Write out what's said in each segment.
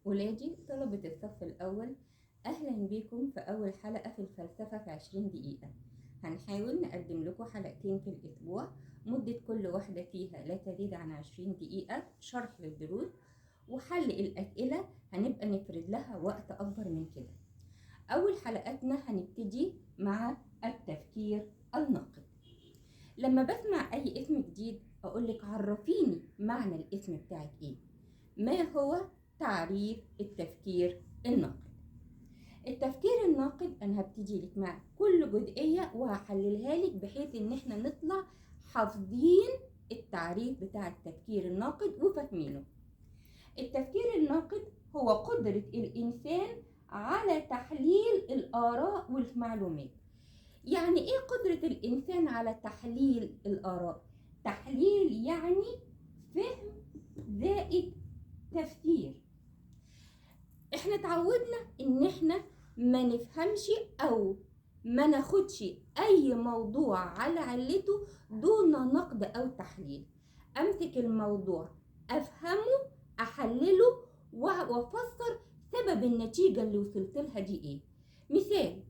ولادي طلبة الصف الأول، أهلا بكم في أول حلقة في الفلسفة في 20 دقيقة. هنحاول نقدم لكم حلقتين في الأسبوع، مدة كل واحدة فيها لا تزيد عن 20 دقيقة، شرح للدروس وحل الأسئلة. هنبقى نفرد لها وقت أكبر من كده. أول حلقاتنا هنبتدي مع التفكير الناقد. لما بسمع أي اسم جديد أقولك عرفيني معنى الاسم بتاعك إيه؟ ما هو تعريف التفكير الناقد؟ التفكير الناقد أنا هبتدي لك مع كل جزئية وهحللها لك بحيث إن احنا نطلع حافظين التعريف بتاع التفكير الناقد وفاهمينه. التفكير الناقد هو قدرة الإنسان على تحليل الآراء والمعلومات. يعني إيه قدرة الإنسان على تحليل الآراء؟ تحليل يعني فهم زائد تفسير. احنا تعودنا ان احنا ما نفهمش او ما ناخدش اي موضوع على علته دون نقد او تحليل. امسك الموضوع، افهمه، احلله، وافسر سبب النتيجة اللي وصلت لها دي ايه. مثال،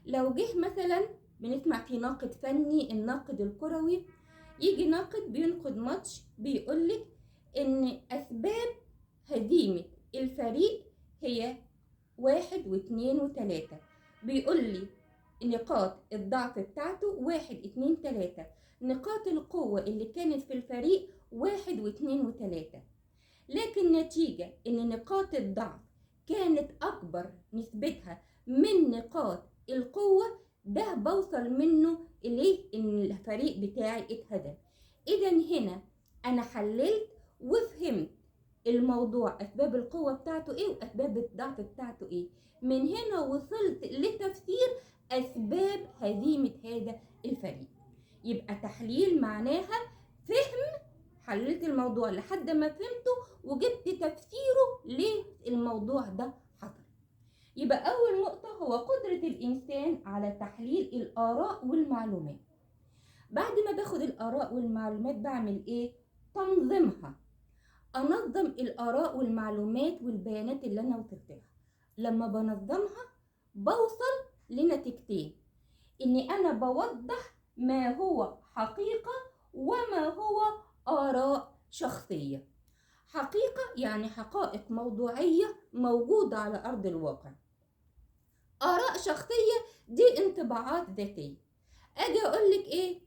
لو جه مثلا بنسمع في ناقد فني، الناقد الكروي، يجي ناقد بينقد ماتش بيقولك ان اسباب هزيمة الفريق هي 1 و2 و3، بيقول لي نقاط الضعف بتاعته 1 2 3، نقاط القوة اللي كانت في الفريق 1 و2 و3، لكن نتيجة ان نقاط الضعف كانت اكبر نسبتها من نقاط القوة، ده بوصل منه اليه ان الفريق بتاعي اتهزم. اذا هنا انا حللت وفهمت الموضوع، اسباب القوة بتاعته ايه واسباب الضعف بتاعته ايه. من هنا وصلت لتفسير اسباب هزيمة هذا الفريق. يبقى تحليل معناها فهم، حللت الموضوع لحد ما فهمته وجبت تفسيره ليه الموضوع ده حصل. يبقى اول نقطة هو قدرة الانسان على تحليل الاراء والمعلومات. بعد ما باخد الاراء والمعلومات بعمل ايه؟ تنظيمها. انظم الاراء والمعلومات والبيانات اللي انا وصلت لها. لما بنظمها بوصل لنتيجتين، اني انا بوضح ما هو حقيقة وما هو اراء شخصية. حقيقة يعني حقائق موضوعية موجودة على ارض الواقع. اراء شخصية دي انطباعات ذاتية. اجي اقولك ايه؟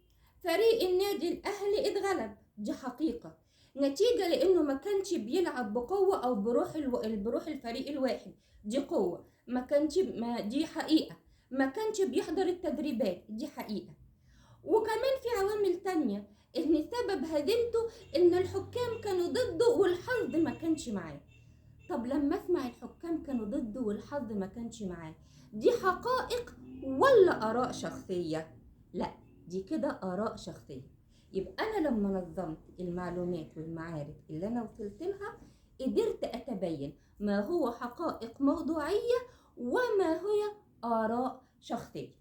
فريق النادي الاهلي اتغلب، دي حقيقة نتيجة لأنه ما كانش بيلعب بقوة أو بروح الفريق الواحد، دي قوة. ما كانش ما دي حقيقة. ما كانش بيحضر التدريبات، دي حقيقة. وكمان في عوامل تانية إن سبب هزيمته إن الحكام كانوا ضده والحظ ما كانش معاه. طب لما أسمع الحكام كانوا ضده والحظ ما كانش معاه، دي حقائق ولا آراء شخصية؟ لا، دي كده آراء شخصية. يبقى أنا لما نظمت المعلومات والمعارف اللي أنا وصلت لها قدرت أتبين ما هو حقائق موضوعية وما هي آراء شخصية.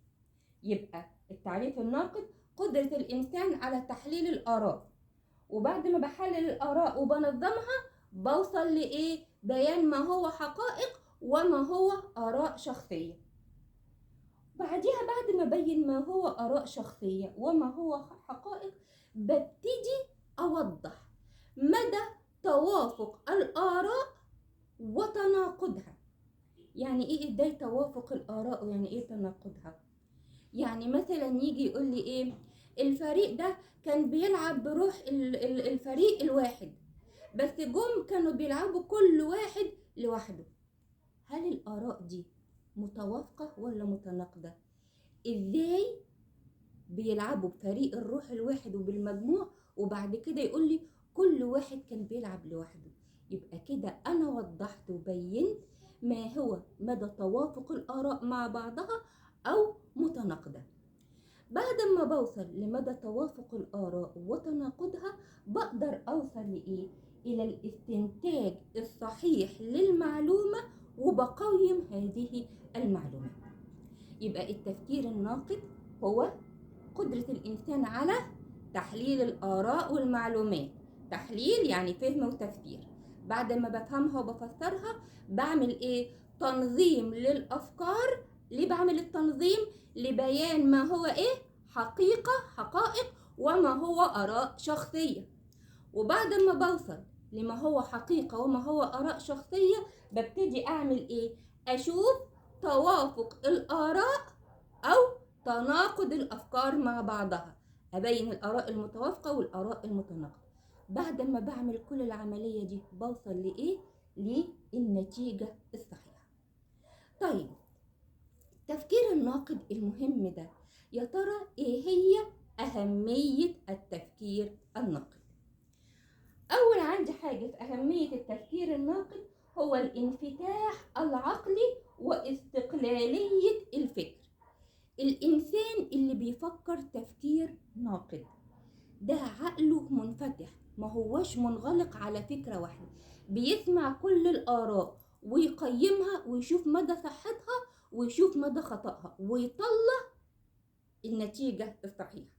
يبقى التعريف الناقد قدرة الإنسان على تحليل الآراء، وبعد ما بحلل الآراء وبنظمها بوصل لإيه؟ بيان ما هو حقائق وما هو آراء شخصية. بعديها بعد ما بين ما هو آراء شخصية وما هو حقائق ببتدي أوضح مدى توافق الآراء وتناقضها. يعني إيه إزاي توافق الآراء ويعني إيه تناقضها؟ يعني مثلا يجي يقول لي إيه؟ الفريق ده كان بيلعب بروح الفريق الواحد، بس جم كانوا بيلعبوا كل واحد لوحده. هل الآراء دي متوافقة ولا متناقضة؟ إزاي بيلعبوا بفريق الروح الواحد وبالمجموع وبعد كده يقول لي كل واحد كان بيلعب لوحده؟ يبقى كده أنا وضحت وبينت ما هو مدى توافق الآراء مع بعضها أو متناقضة. بعد ما بوصل لمدى توافق الآراء وتناقضها بقدر أوصل لإيه؟ إلى الاستنتاج الصحيح للمعلومة وبقيم هذه المعلومات. يبقى التفكير الناقد هو قدرة الإنسان على تحليل الآراء والمعلومات. تحليل يعني فهم وتفسير. بعد ما بفهمها وبفسرها بعمل ايه؟ تنظيم للأفكار. ليه بعمل التنظيم؟ لبيان ما هو ايه؟ حقيقة، حقائق، وما هو آراء شخصية. وبعد ما بوصل لما هو حقيقة وما هو آراء شخصية ببتدي أعمل إيه؟ أشوف توافق الآراء أو تناقض الأفكار مع بعضها، أبين الآراء المتوافقة والآراء المتناقضة. بعد ما بعمل كل العملية دي بوصل لإيه؟ للنتيجة الصحيحة. طيب التفكير الناقد المهم ده، يا ترى إيه هي أهمية التفكير الناقد؟ أول عندي حاجة في أهمية التفكير الناقد هو الانفتاح العقلي واستقلالية الفكر. الإنسان اللي بيفكر تفكير ناقد ده عقله منفتح، ما هوش منغلق على فكرة واحدة، بيسمع كل الآراء ويقيمها ويشوف مدى صحتها ويشوف مدى خطأها ويطلع النتيجة الصحيحة.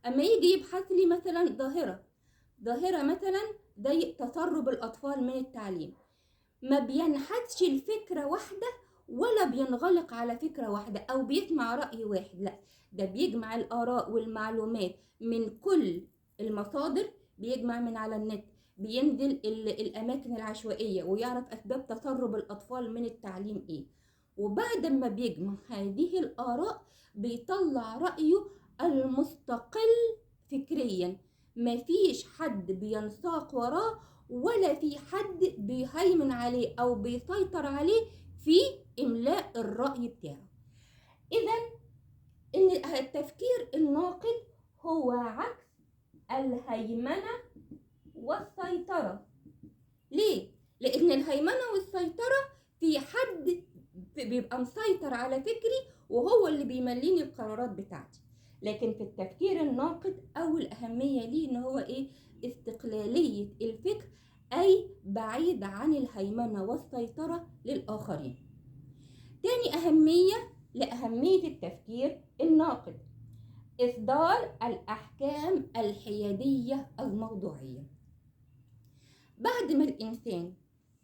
أما يجي يبحث لي مثلا ظاهرة مثلا زي تسرب الأطفال من التعليم، ما بينحتش الفكرة واحدة ولا بينغلق على فكرة واحدة أو بيسمع رأي واحد، لا ده بيجمع الآراء والمعلومات من كل المصادر، بيجمع من على النت، بينزل الأماكن العشوائية ويعرف أسباب تسرب الأطفال من التعليم إيه. وبعد ما بيجمع هذه الآراء بيطلع رأيه المستقل فكريا، مفيش حد بينساق وراه ولا في حد بيهيمن عليه أو بيسيطر عليه في إملاء الرأي بتاعه. إذن إن التفكير الناقد هو عكس الهيمنة والسيطرة. ليه؟ لأن الهيمنة والسيطرة في حد بيبقى مسيطر على فكري وهو اللي بيمليني القرارات بتاعتي. لكن في التفكير الناقد أول أهمية ليه إن هو إيه؟ استقلالية الفكر، أي بعيد عن الهيمنة والسيطرة للآخرين. تاني أهمية لأهمية التفكير الناقد إصدار الأحكام الحيادية الموضوعية. بعد ما الإنسان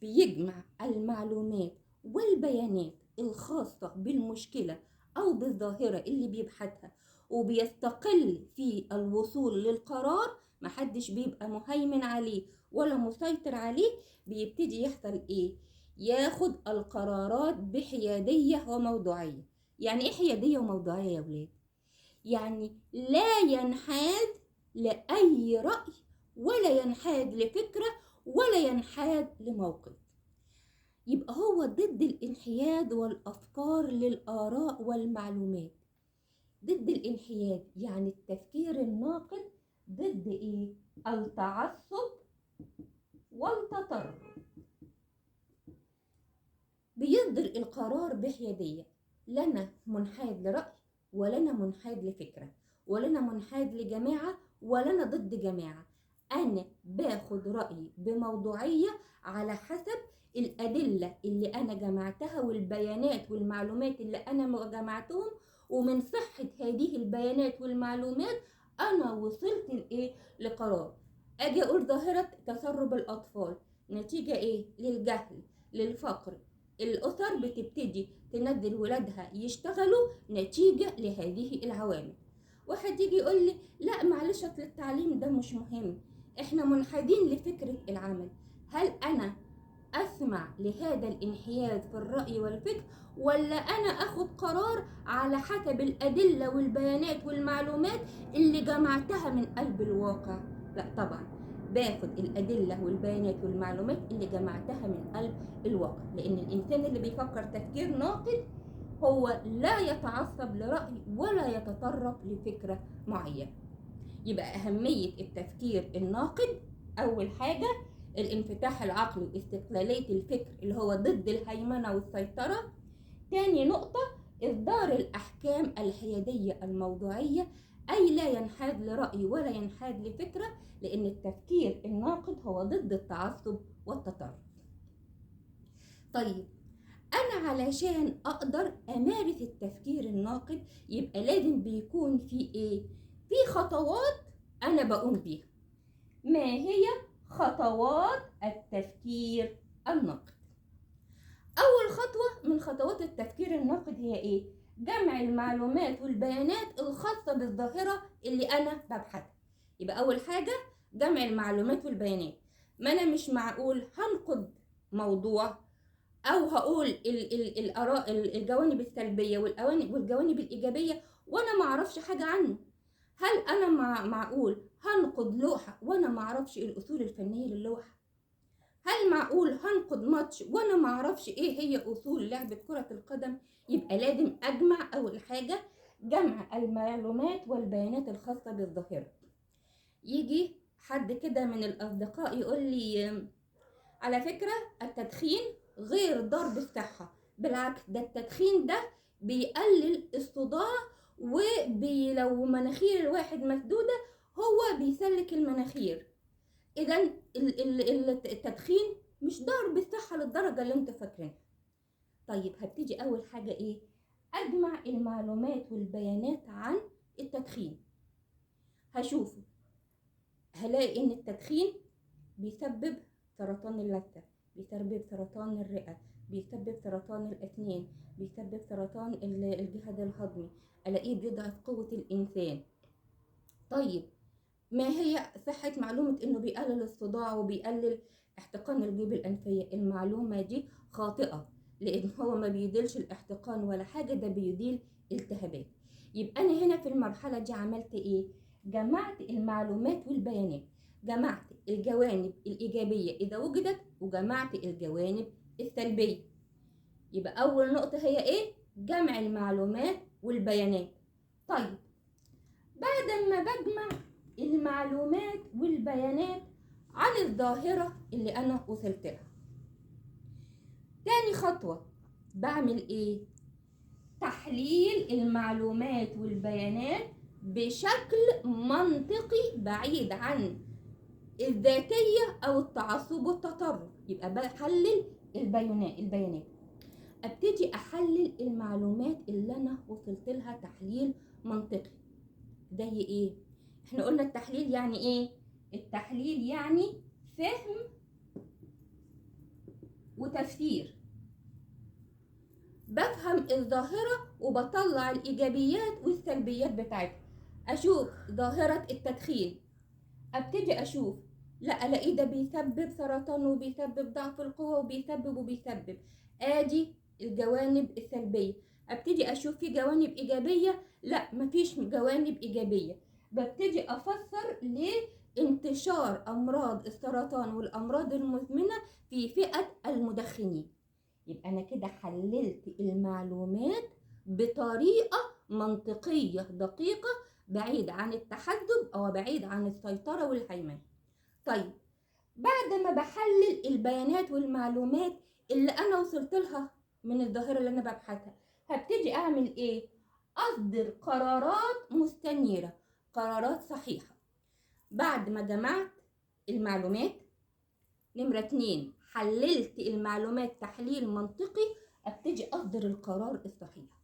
بيجمع المعلومات والبيانات الخاصة بالمشكلة أو بالظاهرة اللي بيبحثها وبيستقل في الوصول للقرار، محدش بيبقى مهيمن عليه ولا مسيطر عليه، بيبتدي يحصل إيه؟ ياخد القرارات بحيادية وموضوعية. يعني إيه حيادية وموضوعية يا ولاد؟ يعني لا ينحاز لأي رأي ولا ينحاز لفكرة ولا ينحاز لموقف. يبقى هو ضد الانحياز والأفكار للآراء والمعلومات. ضد الانحياز يعني التفكير الناقد ضد إيه؟ التعصب والتطرف. بيصدر القرار بحيادية، لنا منحاز لرأي ولنا منحاز لفكرة ولنا منحاز لجماعة ولنا ضد جماعة. أنا باخد رأيي بموضوعية على حسب الأدلة اللي أنا جمعتها والبيانات والمعلومات اللي أنا جمعتهم، ومن صحة هذه البيانات والمعلومات أنا وصلت لإيه؟ لقرار. أجي أقول ظاهرة تسرب الأطفال نتيجة إيه؟ للجهل، للفقر. الأسر بتبتدي تنزل ولادها يشتغلوا نتيجة لهذه العوامل. واحد يجي يقول لي لا معلش أصل التعليم ده مش مهم، إحنا منحازين لفكرة العمل. هل أنا أسمع لهذا الانحياز في الرأي والفكر، ولا أنا أخد قرار على حسب الأدلة والبيانات والمعلومات اللي جمعتها من قلب الواقع؟ لا طبعا باخد الأدلة والبيانات والمعلومات اللي جمعتها من قلب الواقع، لأن الإنسان اللي بيفكر تفكير ناقد هو لا يتعصب لرأي ولا يتطرف لفكرة معينة. يبقى أهمية التفكير الناقد أول حاجة الانفتاح العقلي واستقلالية الفكر اللي هو ضد الهيمنة والسيطرة. تاني نقطة إصدار الأحكام الحيادية الموضوعية، أي لا ينحاز لرأي ولا ينحاز لفكرة، لأن التفكير الناقد هو ضد التعصب والتطرف. طيب أنا علشان أقدر أمارس التفكير الناقد يبقى لازم بيكون في إيه؟ في خطوات أنا بقوم بيها. ما هي خطوات التفكير الناقد. أول خطوة من خطوات التفكير الناقد هي إيه؟ جمع المعلومات والبيانات الخاصة بالظاهرة اللي أنا ببحثها. يبقى أول حاجة جمع المعلومات والبيانات. ما أنا مش معقول هنقد موضوع أو هقول الآراء، الجوانب السلبية والجوانب الإيجابية وأنا ما أعرفش حاجة عنه. هل أنا معقول هنقد لوحة وأنا ما أعرفش الأصول الفنية للوحة؟ هل معقول هنقد ماتش وأنا ما أعرفش إيه هي أصول لعبة كرة القدم؟ يبقى لازم أجمع أول حاجة جمع المعلومات والبيانات الخاصة بالظاهرة. يجي حد كده من الأصدقاء يقول لي على فكرة التدخين غير ضار بالصحة، بالعكس ده التدخين ده بيقلل الصداع، ولو مناخير الواحد مسدودة هو بيسلك المناخير. إذن التدخين مش ضار بالصحة للدرجة اللي انتوا فاكرينها. طيب هبتدي أول حاجة إيه؟ أجمع المعلومات والبيانات عن التدخين. هشوفه هلاقي إن التدخين بيسبب سرطان اللثة، بيسبب سرطان الرئة، بيسبب سرطان الأسنان، بيسبب سرطان الجهاز الهضمي، ألاقيه بيضعف قوة الإنسان. طيب ما هي صحة معلومة إنه بيقلل الصداع وبيقلل احتقان الجيوب الأنفية؟ المعلومة دي خاطئة، لأن هو ما بيديلش الاحتقان ولا حاجة، ده بيديل التهابات. يبقى أنا هنا في المرحلة دي عملت إيه؟ جمعت المعلومات والبيانات، جمعت الجوانب الإيجابية إذا وجدت وجمعت الجوانب السلبية. يبقى أول نقطة هي إيه؟ جمع المعلومات والبيانات. طيب بعد ما بجمع المعلومات والبيانات عن الظاهرة اللي أنا وصلت لها، تاني خطوة بعمل إيه؟ تحليل المعلومات والبيانات بشكل منطقي بعيد عن الذاتية أو التعصب والتطرف. يبقى بحلل البيانات، أبتدي أحلل المعلومات اللي أنا وصلت لها تحليل منطقي. زي إيه؟ إحنا قلنا التحليل يعني إيه؟ التحليل يعني فهم وتفسير. بفهم الظاهرة وبطلع الإيجابيات والسلبيات بتاعتها. أشوف ظاهرة التدخين، أبتدي أشوف لا ألاقيه ده بيسبب سرطان وبيسبب ضعف القوة وبيسبب وبيسبب، آدي الجوانب السلبية. أبتدي أشوف في جوانب إيجابية، لا مفيش جوانب إيجابية. ببتدي أفسر ليه انتشار أمراض السرطان والأمراض المزمنة في فئة المدخنين. يبقى أنا كده حللت المعلومات بطريقة منطقية دقيقة بعيد عن التحزب أو بعيد عن السيطرة والهيمنة. طيب بعد ما بحلل البيانات والمعلومات اللي أنا وصلت لها من الظاهرة اللي أنا ببحثها، هبتدي أعمل إيه؟ أصدر قرارات مستنيرة، قرارات صحيحة. بعد ما جمعت المعلومات، نمرة 2 حللت المعلومات تحليل منطقي، أبتدي أصدر القرار الصحيح.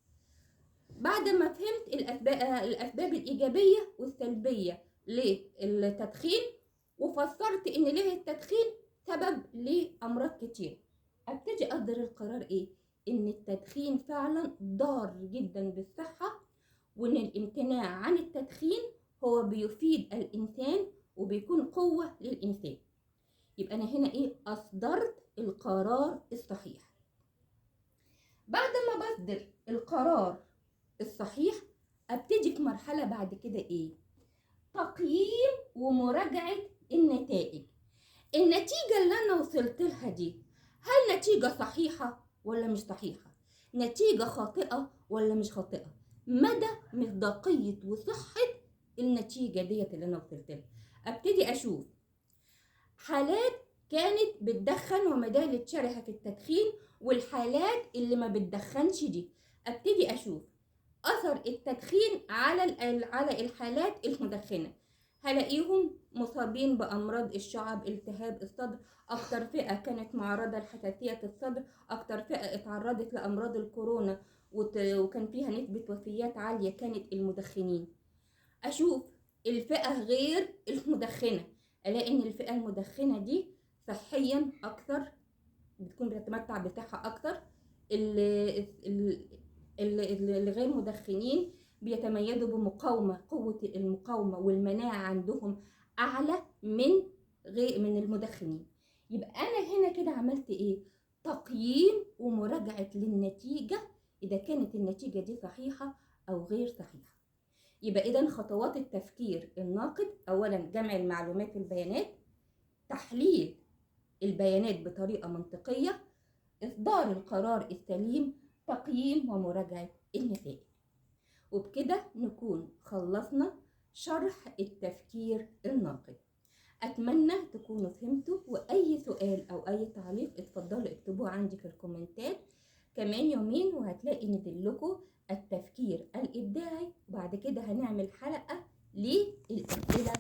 بعد ما فهمت الأسباب الإيجابية والسلبية للتدخين وفسرت إن ليه التدخين سبب لأمراض كتير، أبتدي أصدر القرار إيه؟ إن التدخين فعلا ضار جدا بالصحة، وإن الامتناع عن التدخين هو بيفيد الإنسان وبيكون قوة للإنسان. يبقى أنا هنا إيه؟ أصدرت القرار الصحيح. بعد ما بصدر القرار الصحيح أبتدي في مرحلة بعد كده إيه؟ تقييم ومراجعة النتائج. النتيجة اللي أنا وصلت لها دي هل نتيجة صحيحة ولا مش صحيحة؟ نتيجة خاطئة ولا مش خاطئة؟ مدى مصداقية وصحة النتيجة ديت اللي أنا وصلت لها. أبتدي أشوف حالات كانت بتدخن وما زالت شرهة في التدخين، والحالات اللي ما بتدخنش دي. أبتدي أشوف أثر التدخين على الحالات المدخنة، هلاقيهم مصابين بأمراض الشعب، التهاب الصدر، أكتر فئة كانت معرضة لحساسية الصدر، أكتر فئة اتعرضت لأمراض الكورونا وكان فيها نسبة وفيات عالية كانت المدخنين. أشوف الفئة غير المدخنة، الاقي ان الفئة المدخنه دي صحيا اكثر، بتكون بتتمتع بصحة اكتر. الغير مدخنين بيتميزوا بمقاومه، قوة المقاومة والمناعة عندهم اعلى من غير من المدخنين. يبقى انا هنا كده عملت ايه؟ تقييم ومراجعة للنتيجة اذا كانت النتيجة دي صحيحه او غير صحيحه. يبقى اذا خطوات التفكير الناقد: اولا جمع المعلومات والبيانات، تحليل البيانات بطريقة منطقية، اصدار القرار السليم، تقييم ومراجعة النتائج. وبكده نكون خلصنا شرح التفكير الناقد. اتمنى تكونوا فهمتوا، واي سؤال او اي تعليق اتفضلوا اكتبوه عندي في الكومنتات. كمان يومين وهتلاقي نزل لكم التفكير الابداعي، وبعد كده هنعمل حلقة للاسئلة